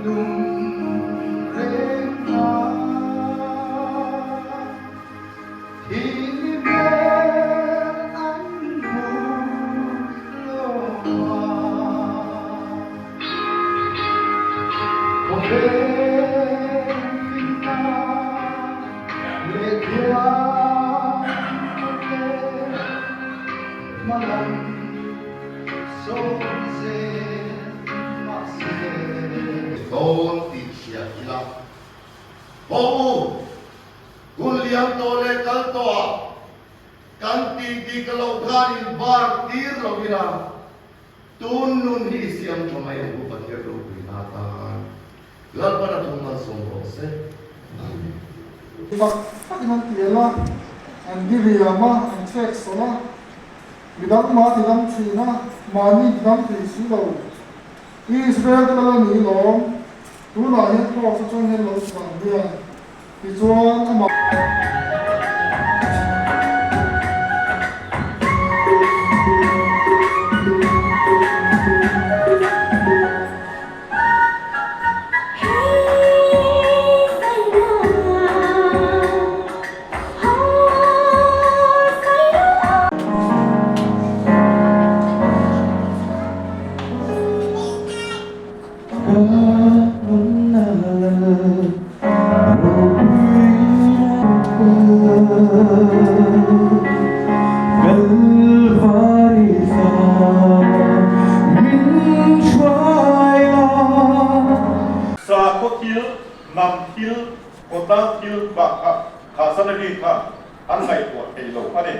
dum reng a Thih hmel an hmu lo a. Khawvel finna leh thiamna te hmalam sawn zel mahse. Dawn tih hria ila. Haw u, hun liam tawh leh kal tawhah kan tih dik loh khan in bar tir lo ila, tun nun hi i siam tha mai ang u Pathian ropuina atan Lalpan a thum malsawm rawh se. Amen. Tak takin an tial a, an diriam a, an chhek sawlh a, midang mah tidam thin a, mahni tidam thei si lo. Israel te lal a ni lawm, tunah hian kraws atang hian lo chhuah ang hian tichuan amah. Sakhaw thil, hnam thil, khawtlang thil bak kha kha salary kha an ngaihtuah thei lo a ni.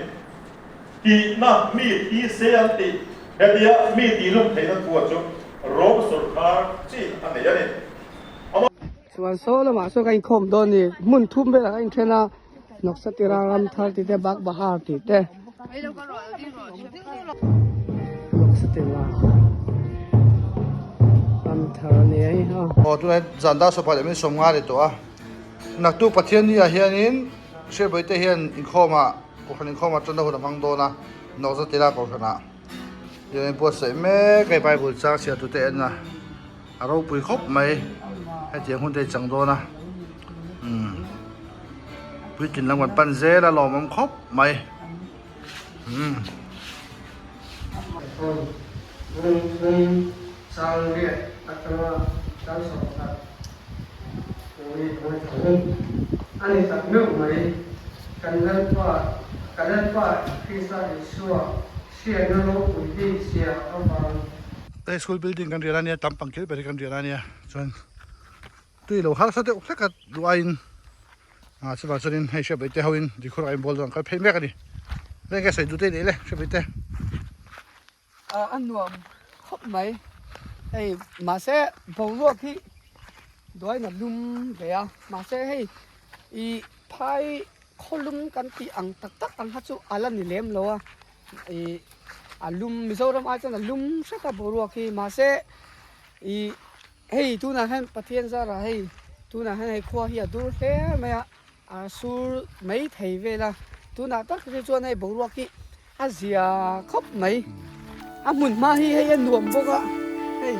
Tihna mi thi se an tih. Hetia mi tih lum theihna thua chu Rom sawrkar chin a nei a ni. Ama. Chuan saw lamah saw ka inkhawm dawn ni. Hmun thum velah ka inthen a, Nawksatira Ramthar tih te, Bagbahar tih te. Nawksatira Ramthar a ni a hei ha. Aw tunah hian zan dar sawpa leh min sawm nga ni tawh a, naktuk Pathianni ah hianin Hriatbawi te hian inkhawmah Kohhran inkhawm atana hun a hmang dawn a, nawhza tila kohhranah hian in buatsaih mek a, Bible chang chhiar tute en a, a ropui khawp mai, hetiang hun te hi chang dawn a, umm puitlin lam kan pan zel a lawmawm khawp mai, umm. A ni tak meuh mai. Kan Lalpa, ka Lalpa Krista Isua hriatna ropui bik zia avang. Hei school building kan rial a nia, tam pang kil ber hi kan rial a nia, chuan tui lo harsa deuh hlek a duh aiin ah chuvang chuanin hei hriat baih te hoin dikhur ah inbual dawn an kal phei mek a ni. Enge sawi duh te i neih le hriat baih te. A nuam khawp mai hei mahse boruak hi duain a lum ve a mahse hei ih phai khaw lum kan tih ang tak tak ang kha chu a la ni lem lo a ih a lum Mizoram ai chuan a lum hret a boruak hi mahse ih hei tunah hian Pathian zarah hei tunah hian hei khua hi a dur hle mai a a sur mai thei vel a tunah tak hi chuan hei boruak hi. A zia khawp mai. A hmun hma hi hei a nuam bawk a hei.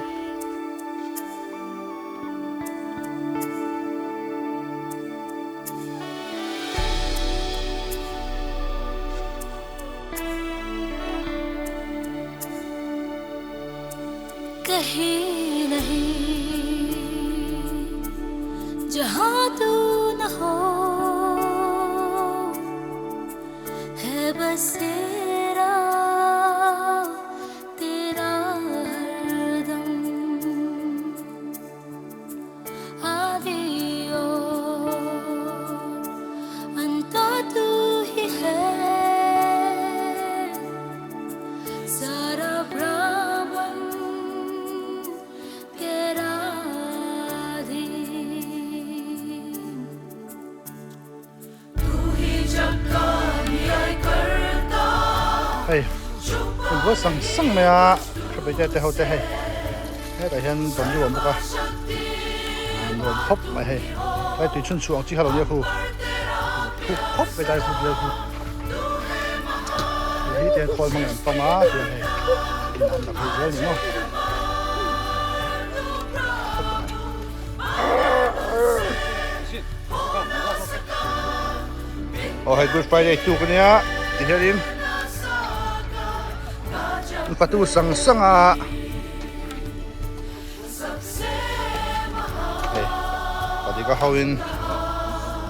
Hei hun buai sang sang mai a hriatbaite te ho te hei hetah hian bamboo a awm bawk a nuam khawp mai hei tlai tui chhun chhuah ang chi kha lo nia khu thuk khawp mai tlai khu bial khu hei hi te khawl hmangin an pam a tihian hei in an la phei zel ni maw. Aw hei Good Friday tuk ania ti hianin an fatu sang sang a hei patika ho in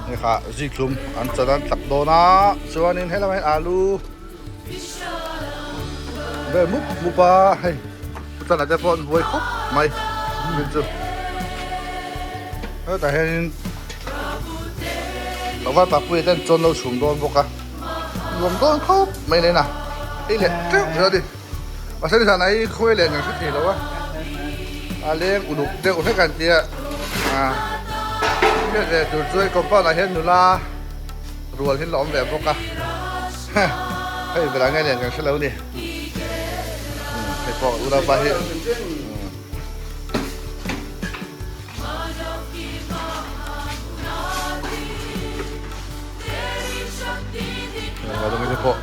hei kha zikhlum an chan an tlak dawn a chuanin helamah hian alu vel mup mup a hei chutah te pawh an buai khawp mai hei chu hetah hianin tlangval papuia te an chawn lo chhum dawn bawk a nuam dawn khawp mai nen a hei leh teuh zel a ni mahse nizan ah hi khawi leh kan hre thei lo a a leng uluk deuh hlek an tia ah hriat ve tur chu hei compound ah hian nula rual hi la awm ve bawk a hei berah nge lian kan hre lo ni hei pawh unaupa hi te pawh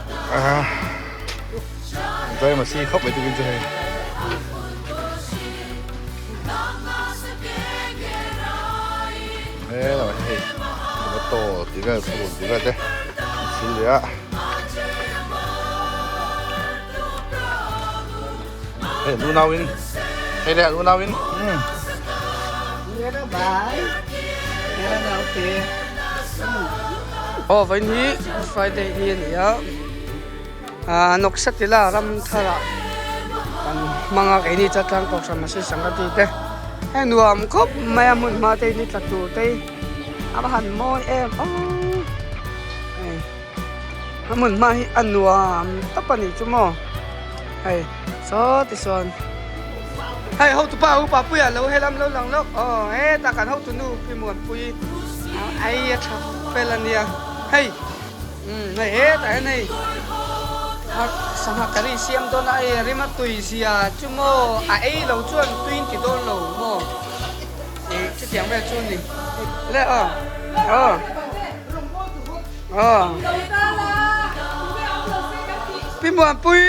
zai masi khawp mai tukin chu hei He hei tomato tih vel purun tih vel te an sil leh a hei an unau in hei le an unau in umm Aw vawiin hi Friday hi a ni a ah Noksatila ram tharah kan hmang a keini chatlang kohhran masi sangati te hei nuam khawp mai a hmun hma te hi ni tla tur te hi a va han mawi em aw hei a hmun hma hi a nuam tawp a nih chu maw hei saw tichuan hei hotupa upa puia lo helam lo lang lawk aw hetah kan hotunu pi muanpui ai a tha fel a nia hei. Umm hei hetah hian hei sangha curry siam dawn a hei rima tui zia chu maw a ei lo chuan tui in ti dawn lo maw ih chutiang vel chu a ni le aw aw aw Pi Muanpui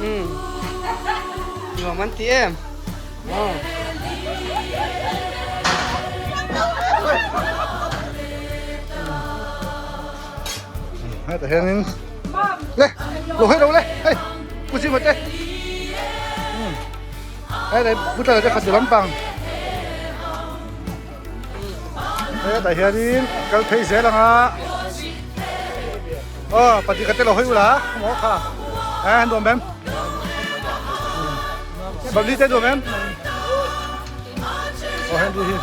umm nuam an ti em aw. Hetah hianin le lo hawi lo le hei pu Zima te hei pu Tlana te khat lampang hetah hianin kal phei zel ang a aw pahnih khat te lo hawi ula maw kha a nuam em Babli te nuam em aw Henry hi.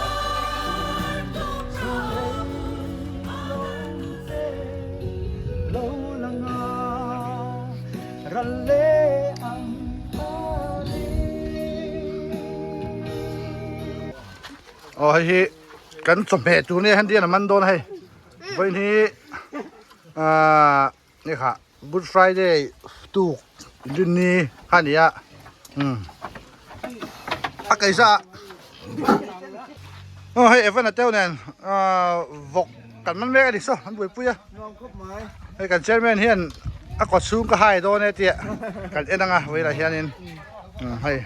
Aw hei hi kan chawhmeh tur nia hian dian a man dawn a hei vawiin hi ahh ni kha good friday tuk rinni kha a ni a umm a kaihza ah aw hei Evan a teuh nen ahh vawk kan man mek a ni saw an buaipui a hei kan chairman hian a kawt chhung ka hai dawn e tia kan en ang a vawilah hianin umm hei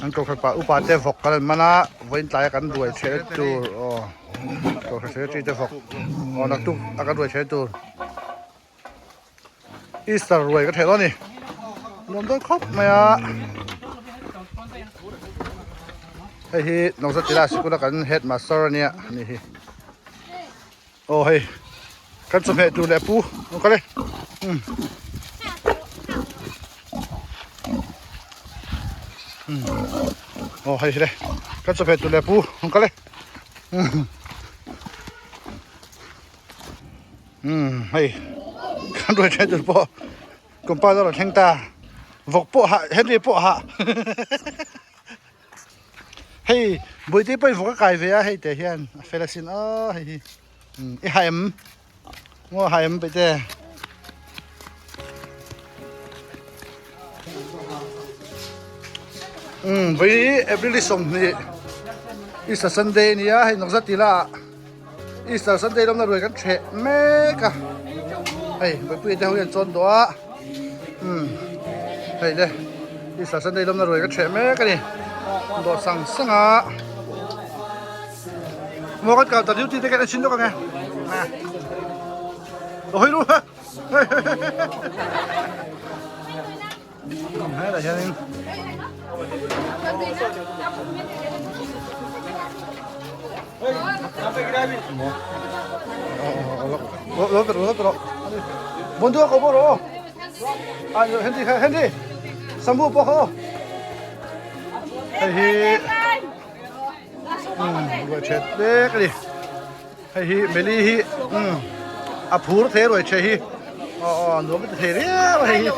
an kohhran pah upa te vawk kan an man a vawiin tlaia kan ruai chhe tur aw kohhran secretary te vawk aw naktuk a kan ruai chhe tur. Easter ruai ka theh dawn a ni nuam dawn khawp mai a hei hi Nawzatila sikul a kan headmaster a nia a ni hi aw hei kan chawhmeh tur leh pu an kal e umm aw hei hi le kan chawhmeh tur leh pu an kal e umm. Umm hei kan ruai then tur pawh compound a rawn thleng ta vawk pawh hah Henry pawh hah hei Bawihte pawhin vawk a kai ve a hei teh hian a fel asin aw hei hi umm i hah em maw hah em Bawihte. Umm vawi April 20 Easter Sunday a nia hei nawk zat ila ah. Easter Sunday lamna ruai kan ṭheh mek a hei Bawipuia te ho hian chawn tawh a umm hei le Easter Sunday lamna ruai kan ṭheh mek a ni dawh sang sang a maw kan kal ta duty te kan en chhin lawk ang e. Lo hawi ru. Hetah hianin lo pe rawh lo pe rawh Bontu a ko pawh rawh aw a Henry kha Henry Sambu pawh kha aw hei hi ruai ṭhet mek a ni. Hei hi Meli hi umm a phur thei ruai che hi aw aw nuam a ti thei riau a hei hi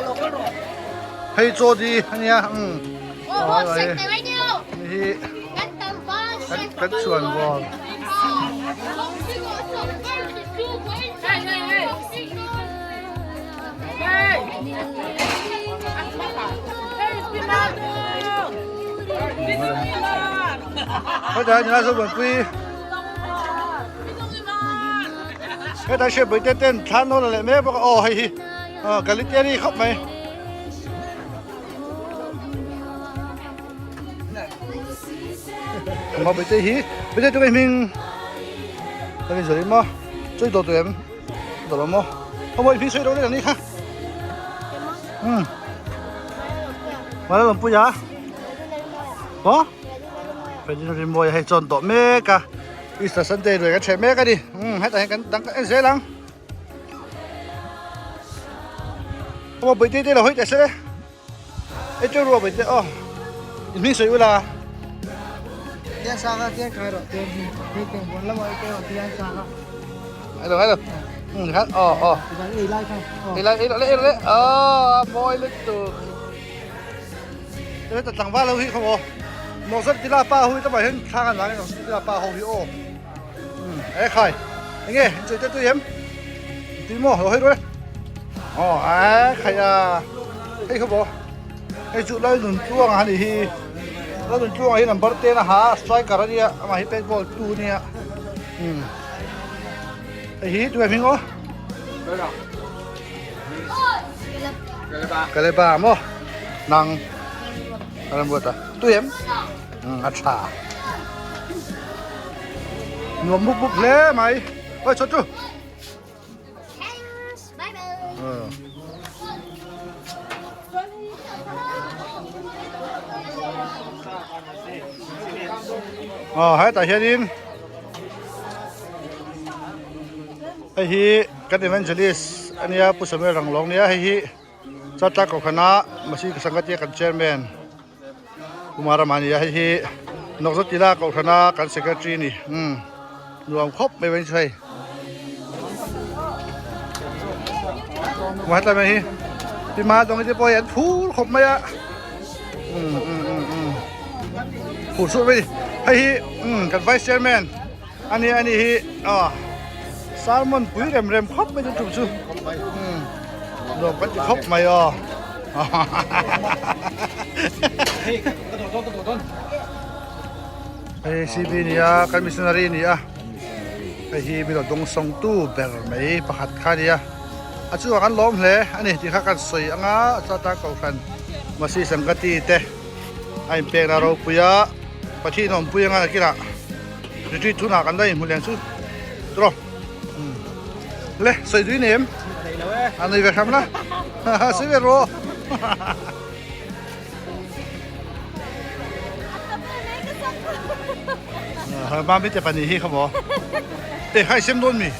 hei chaw di a nia umm aw hei hi kan kan chhuan bawm. Hetah hian nula zawlbuanpui hetah hriatpui te ten thla an lo la leh mek bawk a aw hei hi aw galitery khawp mai. Mawbawihte hi bawihte tunge hming ka rin zawh emaw chawi dawh duh em dawh lo maw aw mawi hming sawi deuh leh ang ni kha umm Malawmpuia maw Freddy Rinmawia hei chuan dawh mek a Easter Sunday lui kan hreh mek a ni umm hetah hian kan dang kan en zel ang aw bawihte te lo hawi teh se le. Ei chu ruah mai teh aw. In hming sawi ula. Tiang sang a tiang khai rawh tiang hi hei tiang buan lamah ei teh tiang sang a. Hello hello. Khan aw aw. Tiang ei lai kha. Ei lai ei le ei le. Aw mawi lutuk. Te ta tlangval ho hi khaw maw. Mawzat tila pa ho hi tlawmah hian thla kan la nge tila pa ho hi aw. E khai. Enge in chei te tui em? Tui maw lo hei ru e. Aw e khai a. Hei khaw maw. Hei chu Lalnun Tluanga a nih hi. Lalnun Tluanga hi number 10 a ha striker a nia amah hi pet goal tu a nia. Um. Hei hi tu hming aw? Kaleba maw? Nang. Kalambuata. Tu em? A tha. Nuam bup bup hle mai. Oi chho chu. Aw hetah hianin hei hi kan evangelist ania Pu Samuel Ranglawng nia hei hi Chatla Kohhrana Masi Sangatia kan chairman. Kumar a mahni a hei hi Nawkzawtila kohhrana kan secretary a ni umm nuam khawp mai mai chu hei Kumar tlai mai hi pi ma dawng te pawh hi an phur khawp mai a umm umm umm umm phur suh mai hei hi umm kan vice chairman a ni a ni hi aw sermon pui rem rem khawp mai chu tum chu umm nuam kan ti khawp mai aw hei cb nia kan missionary nia hei hi mi lo dawng sawng tu ber mai pakhat kha nia a chungah kan lawm hle a ni tih kha kan sawi anga chata kohhran masi sangati te a inpekna ropui a Pathian awmpui anga nakinah Retreat hunah kan la inhmu leng chu tawh le sawi dui nem a nei ve hram la sawi ve rawh mami te pahnih hi kha maw e hai sem dawn mi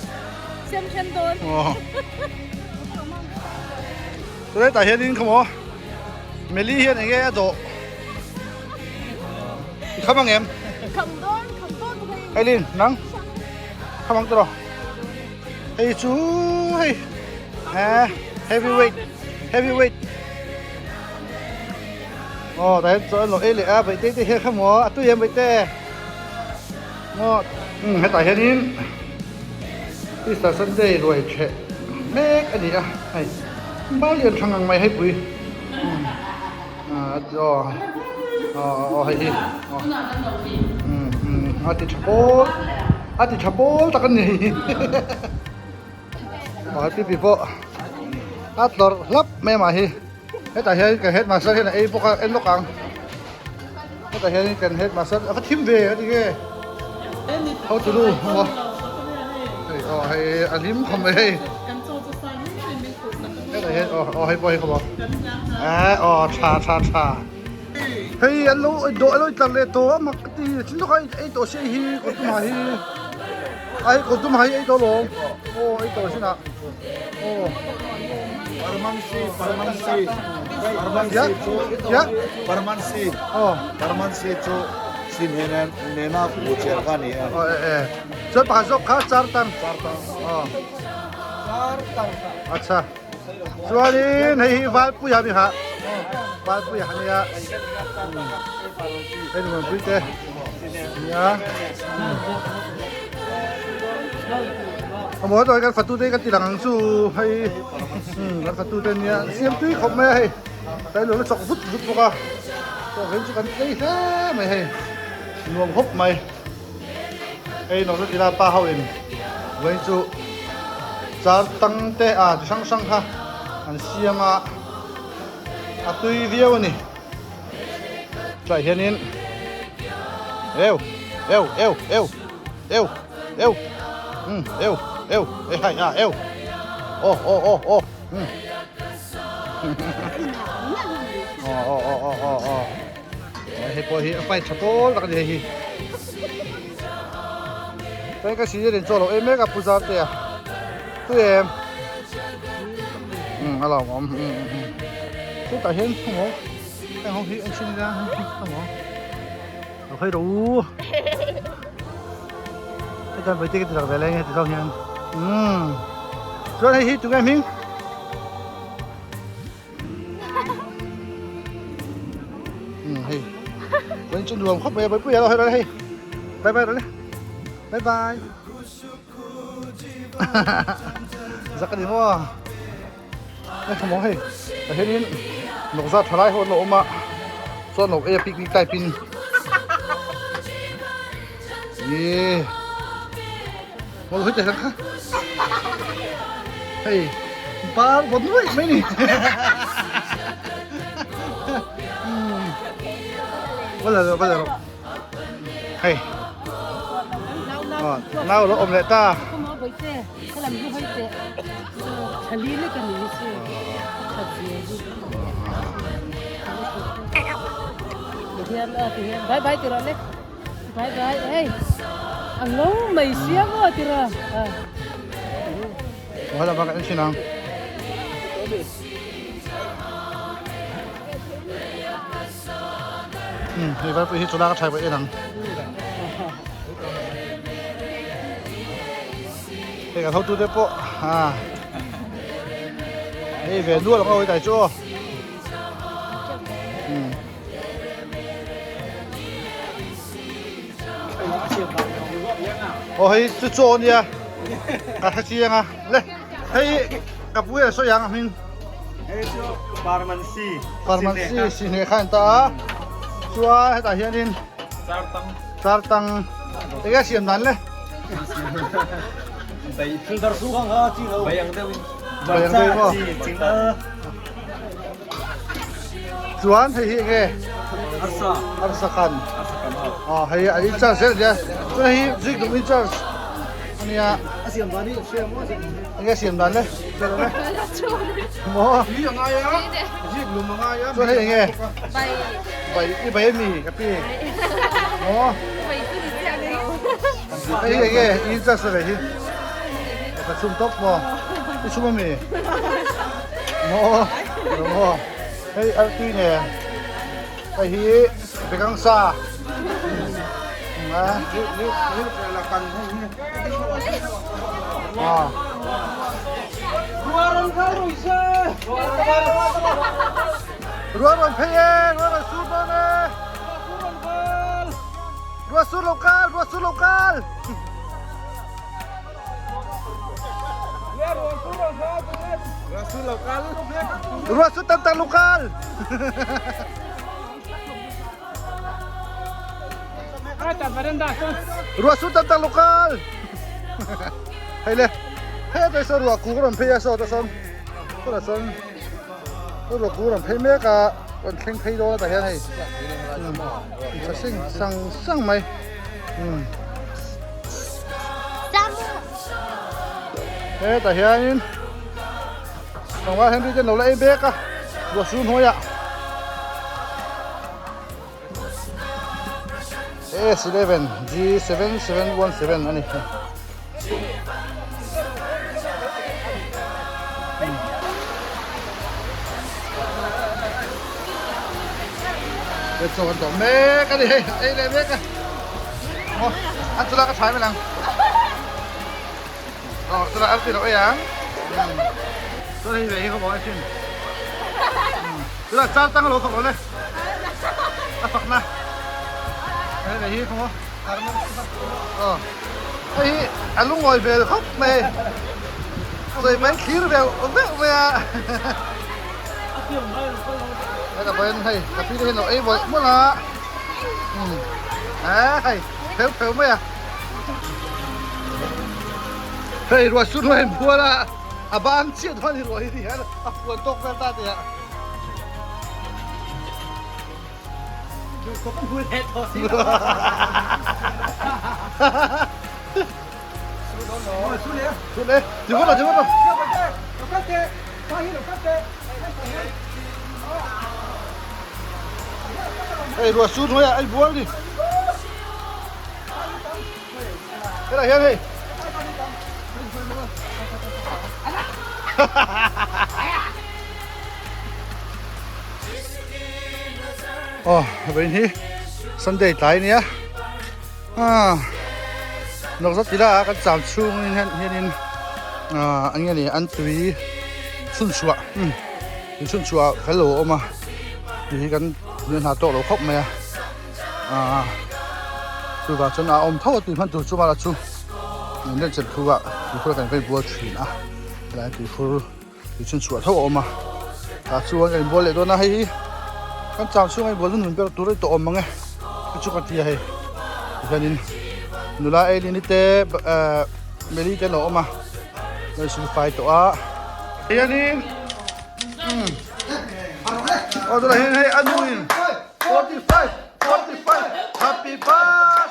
sem sem dawn tunah tah hianin kha maw Meli hian enge a dawh I kham ang em? Kham dawn, kham dawn bawk hei. Eileen, nang? Kham ang tawh. Hei chu hei. Eh, heavyweight, heavyweight. Oh, dai chuan lo ei leh a bai te te hian kha maw a tui em bai te. Maw, um hetah hianin Easter Sunday ruai theh mek a ni a. Hei, bal lian tha ngang mai hei pui. Um. Aw aw hei hi a ti tha pawl a ti tha pawl tak a ni aw he pipi pawh a tlawrh hlap mai amah hi hetah hian kan headmaster hian a ei bawk a en lawk ang hetah hian kan headmaster a va thim ve a ti nge hotu nu maw hei. aw hei a hlim khawp mai hei hetah hian aw aw hei pawh hi khawp aw eh aw tha tha tha hei an lo dawh an lo tlar leh tawh a mak ka ti thil lawk a ei tawh si hi kawrtum ah hi a hei kawrtum ah hi ei tawh alawm aw ei tawh sin ah aw Parmansi Parmansi Parmansi chu Parmansi Parmansi chu Sinhe nen nena bu cher kha ni e. Aw e e. Chuan pakhat zawk kha char tang. Char tang. Aw. Char tang. Acha. Chuanin hei hi Valpuia mi kha. Valpuia kha nia. Hei ni pui te. Nia. Amo to kan fatu te kan ti lang ang chu hei. Kan fatu te nia. Siam tui khawp mai a hei. Kai lo la chawk vut vut bawk a. Chaw veng chu kan tlei hle mai hei. Nuam hawp mai. Hei North Ila pa ho in vawiin chu char tang te a chi hrang hrang kha an siam a, a tui viau a ni. Chutah hianin eu eu eu eu eu eu um eu eu e hai a eu aw aw aw aw um. Aw aw aw aw aw hei pawh hi a fight tha pawl tak a ni hei hi hei ka senior in chaw lo ei mek a pu zar te a tui em um a lo awm um um chutah hian thawmhaw heng ho hi an chhin ila thawmhaw lo hawi rawh u heta vawi te ka ti tak ve lai heti zawng hian um chuan hei hi tunge hming um hei vawiin chu nuam khawp mai a vawipuia lo hawi rawh le hei bye bye rawh le bye bye zak a ni maw. Hei maw hei tah hianin nawk zat tha lai ho an lo awm a chuan lo ei a picnic type in ihh maw hei teh kha hei par vawt nuaih mai ni va la rawh va la rawh hei nau lo awm leh ta. Wala ba ka sinang? Hei vai pawh hi chula ka thai pawh en ang. Hei kan hotu te pawh a hei ve nual ang awi tai chu aw. Aw hei chu chaw ania ka hre chiang a le hei ka pu hian a sawi ang a hming. Hei chu Parmansi. Parmansi si hneh kha an ta a chuan hetah hianin Chartang. Chartang enge a siam dan le. Chuan hei hi enge arsa arsa kan ah hei a in charge zel ania chuan hei hi zik lung in charge ania a siam dan hi siam enge a siam dan le maw zik lung a ngai a chuan hei enge bai bai i bai ami ka pi maw Hei enge in charge ve hi ka chhum tawp maw i chhum ami maw maw hei artui nen hei hi bekang sa a ruah rawn phei e ruah rawn sur dawn e. Rua sur lo kal, rua sur lo kal. Rua sur tam tak lo kal. Rua sur tam tak lo kal. Hei le. Hei tôi so rua ku ron phei a so ta son. Tôi là son. Tôi rua ku ron phei mek a. Ron thleng phei dawn a tah hian hei. Tha sing sang sang mai. Hetah hianin tlangval Henry te an lo la ei mek a ruah sur hnuaiah S11 G7717 a ni. Chaw kan tawh mek a ni hei ei leh mek a maw an chulak a thlai mai ang aw chulak an ti loh ei ang chuan hei ve hi ka mawi thin chulak char tang lo fak lo le a fak na hei ve hi ka maw aw hei hi a lungawi vel khawp mai sawi mai thlir veuh veuh mai a. Heta pawhin hei ka pi te hian lo ei mawlh mawlh a umm eh hei pheu pheu mai a hei ruah su hnuai in phuar a a bang chiah dawn a ni ruah hi ti hian a fuan tawk vel ta tih ah Hei ruah sur hnuaiah a inbual ni. Helai hian hei. Aw, vawiin hi Sunday tlai ania. Ah, nawk zat ila a kan cham chhung in hian hianin ah eng nge ni an tui chhun chhuah um tui chhun chhuah fel lo a awm a tui hi kan hne hna tawk lo khawp mai a ah chuvang chuan a awm tho a tui hman tur chu mah chu nen chen thu ah tuikhur kan vei bual thin a helai tuikhur tui chhun chhuah tho a awm a tah chuan kan inbual leh dawn a hei hi kan cham chhunga inbual hun hun ber tur a ni tawh awm ang e chu chu ka ti a hei tihianin nula Eileen-i te ehh Meli te an lo awm a an insil fai tawh a hianin umm aw tunah hian hei a nuin 45 45 happy birthday.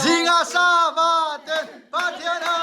Zinga sa va ten Pathian.